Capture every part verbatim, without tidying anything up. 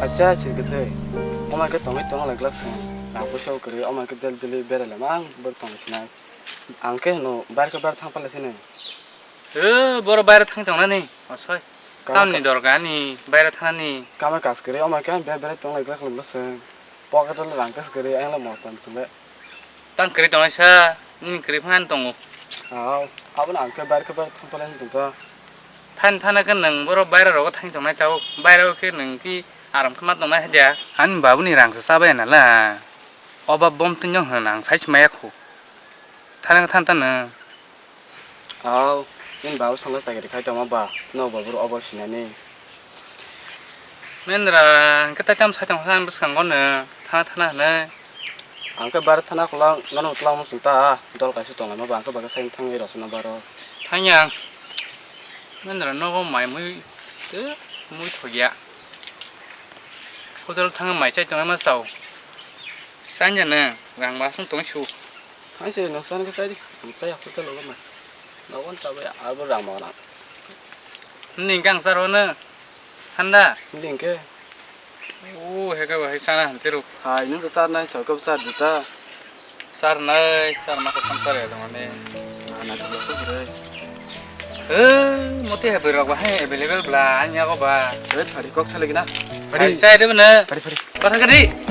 Acha, sir kwthwi. Omo khe tongwi tongna lai glak se. Rang puisa kwrwi, omo khe del dili berai lama ang bor tong sinai. Ang khe hwno, bar khe bar thang pala sini. Eh, boro baira thang tongnani, osoi. Kama Tamni ka- dorga ani baira thanani. Kama kas kwrwi, omo khe ang berai tong lai glak lama se. Pocket o rang kas kwrwi, ang le mostan sile. Tang kwrwi tongnai sa, nini kwrwi phano tongo. Aw, abono ang khe bar khe bar thang pala sini tong. Than thana khe nwng boro baira rogo thang tongnai tao, baira khe nwng ki aram khe ma tongnai hadia. Ani babuni rang sa chabai nala. Oba bom tin jong hwn ang sai maya khu. Thana than thana. Aw, nini babu songla chakri khai tongma ba, no babu ro obor sinani. Mendra, hwnkhe tai tamo sai tong kha, ang bwskango no thana thana hwnwi. Ang khe bar thana kwlang, nono kwlang muchung ta, dol kaisa tonglaima ba, ang khe bagwi sai thangwi rosona baro. Thangya ang. Mendra nogo mai mui, tei mui thokya. Hotel thangwi mai chai tongwi ma chao. Chanya no, rang ba song tong su. Thang se no san ka sai di. Ang sai hotel lo ma. No kon sa ba abo rang ma na. Ning kang sar ho no. Thanda. Ning ke. O he ka ba he sana han teru. Hai nung sa sar nai so ka sar di ta. Sar nai sar ma ko tham sar ya dong ne. Na to so re. Eh, moti hai bwrwi rok ba hai available bla, ani yago ba. Eh, phari kok sale gina. Phari. Hai, sai de bana. Phari, phari. Kotha kadi.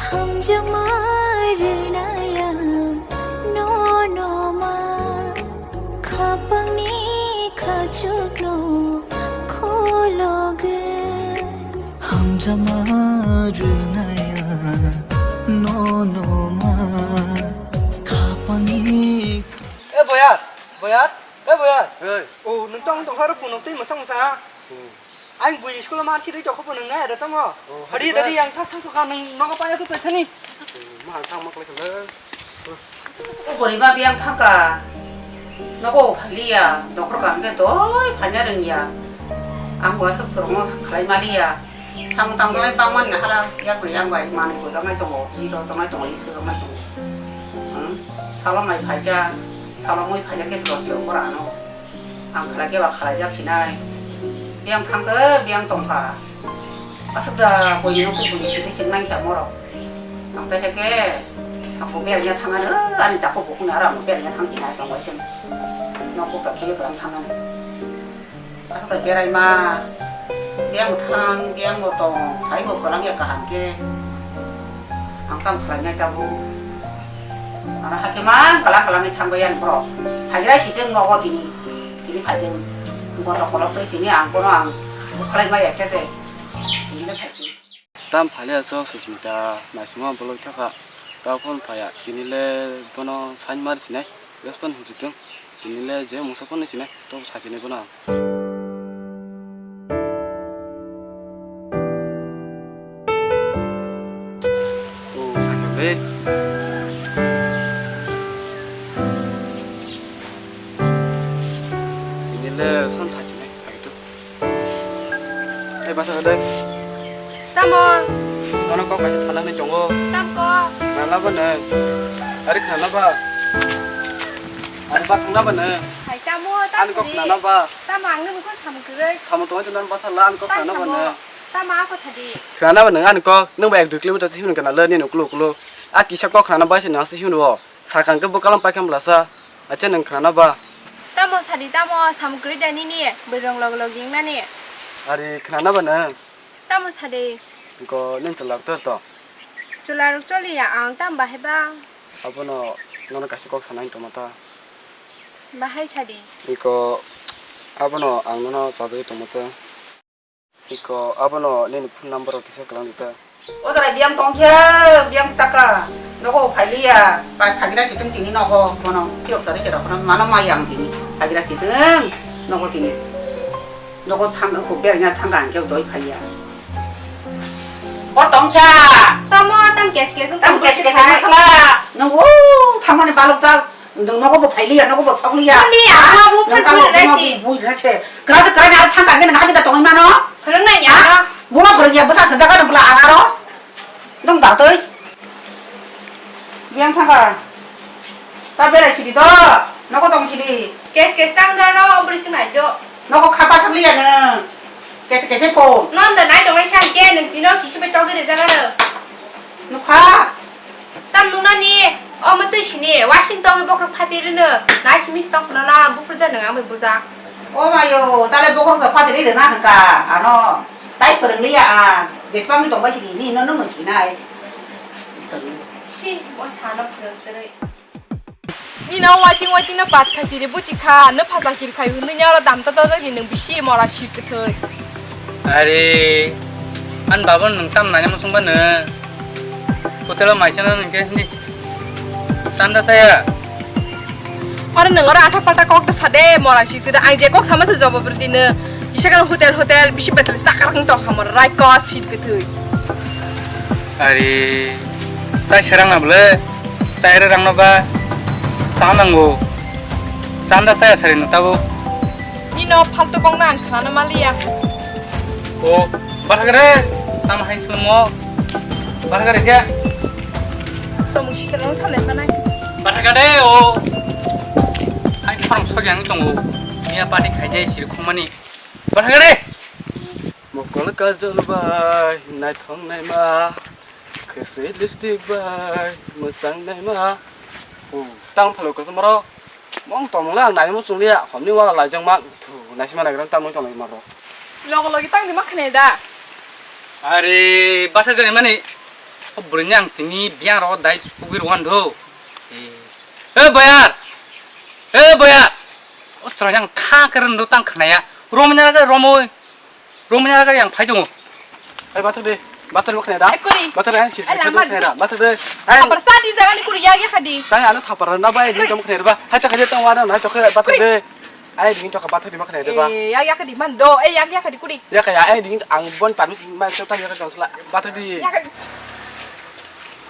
Hamjama rwnaya no no ma. Khapangni khachukno khulogwi. Hamjakma rwnaya nono ma khapangni. E boyar, boyar, e boyar. Oi. O, nwng tong tong haro phunuk twi mwsang mwsang. Hmm. Ang bui school man siri tokho bo nung nai aro tongo. Oh, hari hari dari ba. Yang thas thangkha nung nogo paya khe paisani. Oh, ma thang mak lekha le. O boriba biyang thangkha. Nogo phaliya, dokhor kangke doi phanya rengya. Ang bo aswk swrwngno khlai maliya. Samung tangjaknai bangmani hala yak bai yang bai manwi bujaknai tongo, ri rwjaknai tongo, ri swijaknai tongo. Hmm? Salo mai phaijak, salo mui phaijak khe swrwng se borok ano. Ang khlai khe ba khlaijak sinai. Biyang thangkhe biyang tongkha. Aswk da buini nokni buini sitwi sini nangkha morok. Ang taisa khe ang bo beraiya thangani, ani dakhuk bo khungni aro ang bo beraiya thang sinai tongbai chwng. Nok bukcha khebe kwrang thangani. Aswk da beraima. Biyang thang, biyang bo tong, sai bo kwrang ya kaham khe. Ang tamo khlainai tabuk. Aro hakhe mang kwlang kwlangwi thangbai ani borok. Phaigra sitwng nogo tini. Tini phaitwng. Bono kolok twi tini ang bono ang bukhlai maya khe se. Tini le phaitwng. Tam phaliya so Susmita naisingma boloi thakha. Tao phone phaya. Tini le bono sign mari sinai. Respond hujitwng. Tini le je mungsa phone sinai. To sachini bono. Oh, khaikha be. Tini le son sachini, khaikha tu. Hey, basa de. Tamo? Nono kok kaisa sana ni tongo. Tam kok? Nana ba ne? Ari khana ba? Ari ba khana ba ne? Hai tamo, tam ani kok khani. Nana ba? Tamo ang nung kok samung kwrwi. Samung tongo nang ba sala ani kok khana ba ne? Tamo ako sadi. Khana ba nang ani kok, nung ba ek dui kilometer si himung kana le ni nuklo kulo. A kisa kok khana ba si nang si himung bo. Sakang ke bukalang paikha mlasa. Acha nang khana ba? Tamo sadi tamo, samung kwrwi da nini, bwrwng log log ringnani. Ari khana ba nang? Tamo sadi. Ko nang chalak tor to. Chwla rok choliya ang tam bahai ba. Abono nono kaisa kok sanai tongma ta. Bahai sadi. Iko abono ang nono chajagwi tongma ta. Iko abono nini phone number rok kisa kwlang di ta. O jaga biyang tongkhe, biyang taka. Nogo phailiya, pai phagira situng tini nogo, bono phirok sari khe rok mano mai ang tini. Phagira situng nogo tini. Nogo thang ko bernya thang ang khe doi phaiya. Bo tongkha. Tamo tam kes kes tam kes kes masala. Nung u thangmani balok jak. Nung nogo bo phailiya, nogo bo thokliya. Ni ama bu phan phan lai si. Bui na se. Kra se kra na thang ka ni na kita tongoi mano. Khulung na ya. Buma khulung ya basa jaga na bula angaro. Nung da tei. Biang thang ka. Ta berai sidi do, nogo tong sidi. Kes kes tang do no, obri sing nai do. Nogo khapa thang liya nang. Kese kese pho. Non da nai tong nai sang ke nang tino kisi be tong re jaga no. Nukha. Tam nung nani, o ma twi sini, wasing tong bokrok phati rino. Nai simi tong no na, buphur ja nang amai buja. O mayo, tale bokrok ja phati rino na hangka, ano. Tai phwrwng liya a, jesbang ni tong bai sidi, ni no no mung sinai. Si, o sano phwrwng twi. Nino waiting waiting no pat khai siri buchi kha, no phacha kir khai hwnwi nya oro dam to to ni nwng bisi mora sir kwthwi. Are, an babo nwng tam nanya musung ba nwng? Hotel o maisa no nwng khe hindi. Tanda saya. Oro nwng oro atha pata kok ta sade mora sir kwthwi. Ang je kok sama se jobo bwrwi twi no. Isa kan hotel hotel bisi betel sakar wng tong hamar rai kos sir kwthwi. Are, sai serang na bole. Sai re rang no ba. Sa nango. Chanda saya sari no tabo. Nino faltu kok na ang khana maliya. O, bathagre. Tam hai sumo. Bathagre kya? Tomung sitra no sale mana? Bathagre o. Hai farm sok yang tongo. Niya pati khai dai sir khumani. Bathagre. Mokol kajol bai naithok naima, khwswi lipstick bai mwchang naima. O, tang phalo kwchwng borok. Mong tongmung le ang naimung chwng liya, homni wala laijak ma, thu, naisima naigra tangmung tong lai ma rok. Logo logi tang di ma khne da. Are, batha gari mani, o bwrwini ang tini biyang rogo dai sugwi rwan do. E, e boyar, e boyar. O chwrai ang kha khe rwndo tang khnaya. Romnya ga romoi. Romnya ga yang phai dongo. Ai bathar de. Bathar mo khna da. Ai kuri. Bathar ai sir. Ai sir lama khna da. Bathar de. Ai. Thapar sa di jaga ni kuri ya ya khadi. Tang ano thapar na bai di dom khna da ba. Hai ta khadi tang wa na na to khna bathar de. Ai ding to ka bathar di ma khna da ba. Eh ya ya khadi man do. Eh ya ya khadi kuri. Ya ka ya ai ding ang bon pan ma so tang ya ka sala. Bathar di. Ya khadi.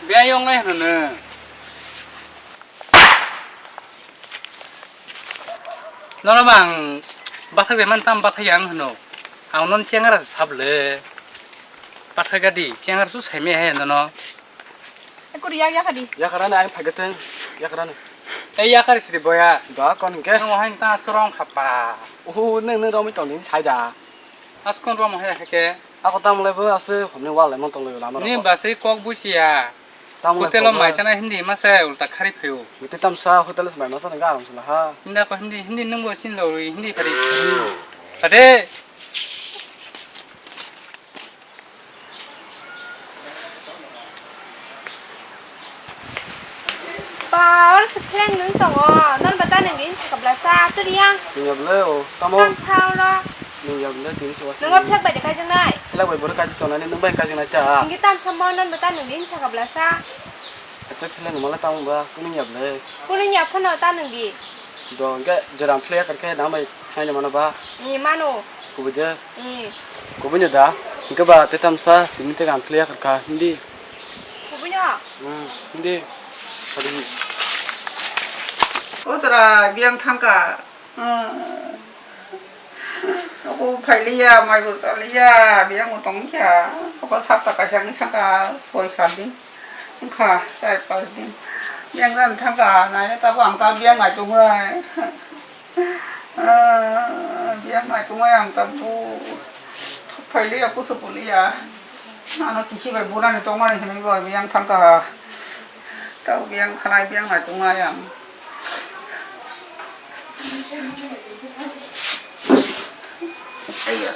Be ayong ai hana. Nono bang bathak de man tam bathak yang hano. Ang non siang ara sable. Bathak gadi siang ara su sai me hai nono. Kuri yak yakadi. Yakarani ang phagateng yakarani. Ei yakar sidi boya. Da kon ke? Nang hai ta sorong khapa. Uhu neng neng romoi tongni sai da. Askon rom hai ke. Ako tam le bo ase homni wal lemon tong le lama. Ni basai kok busia. Hotel o mai sana hindi masa ulta khari phaio. Mite tamsa hotel o mai masa nang aram sala ha. Hindi ko hindi hindi nung bo sin lo hindi khari. Ade. Ba, oro se phleng nung tongo. Non ba ta nung din sakabla sa, turiya. Nung ya bwle o, tamo? Tam sa oro. Nung ya bwle tin se wasa. Nung o phlek bai de kaijaknai. Phlek bai boro kaijak tongnani nung bai kaijaknai ta. Nungki tam sa mo non ba ta nung din sakabla sa. Acha phleng mala tamo ba, kuning ya bwle. Kuning ya phano ta nung di. Do hwnkhe jora phlai yakarkhe nang bai thaino mano ba? Ee, mano. Kubui de? Ee. Kubui no da? Hwnkhe ba tei tamsa tini tei ang phlai yakarkha hindi. Kubui no? Hmm, hindi. Adi. O jora biyang thangkha. Hmm. Obo phailiya, maibo chaliya, biyang bo tongkha. Obo sapta kaisa wngwi thangkha, soi sat din. Wngkha char pas din. Biyang jani thangkha, naina tabuk ang ta biyang nai tongmai. Ah, biyang nai tongmai ang tabuk. Thok phailiya, kusu puliya. Ano kisi bai burani tongmani hinwi bo biyang thangkha. Tabuk biyang khanai, biyang nai tongmai ang. Aiya.